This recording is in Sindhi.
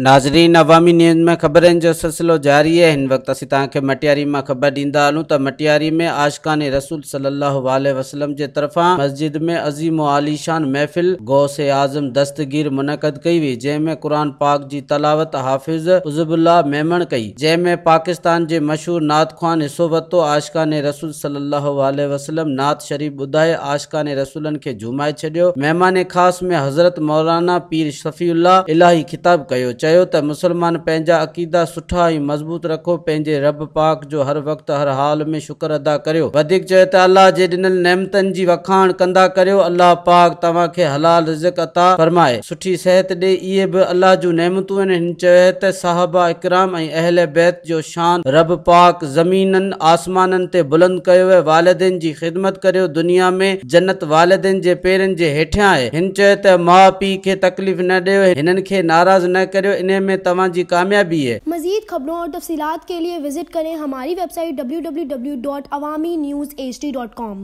ناظرين عوامي نيوز ۾ خبرن جو سلسلو جاري آهي هن وقت اسين توهان کي مٽياري مان خبر ڏيندا هلون ته مٽياري ۾ عاشقان رسول صلي الله عليه وسلم جي طرفان مسجد ۾ عظيم و عاليشان محفل غوث اعظم دستگير منعقد ڪئي وئي جنهن ۾ قرآن پاڪ جي تلاوت حافظ عزب الله ميمڻ ڪئي جنهن ۾ پاڪستان جي مشهور نعت خوان حصو ورتو عاشقان رسول صلي الله عليه وسلم نعت شريف ٻڌائي عاشقان رسولن کي جهومائي ڇڏيو مهمان خاص ۾ حضرت مولانا پير شفيع الله الاهي خطاب ڪيو چيو ته مسلمان پنهنجا عقيدا سٺا ۽ مضبوط رکو پنهنجي رب پاڪ جو هر وقت هر حال ۾ شڪر ادا ڪريو وڌيڪ چيو ته الله جي ڏنل نعمتن جي وکاڻ ڪندا ڪريو الله پاڪ توهان کي حلال رزق عطا فرمائي سٺي صحت ڏي اهي به الله جون نعمتون آهن هن چيو ته صحابه اڪرام ۽ اهل بيت جو شان رب پاڪ زمينن آسمانن تي بلند ڪيو والدين جي خدمت ڪريو دنيا ۾ جنت والدين جي پيرن جي هيٺيان آهي. هن چيو ته ماء پيء کي تڪليف نه ڏيو، هنن کي ناراض نه ڪريو، انهي ۾ توهان جي ڪاميابي اهي. مزيد خبرون اور تفصيلات کے لئے وزٽ ڪرين ھماري ويب سائيٽ www.awamiNewsHD.com.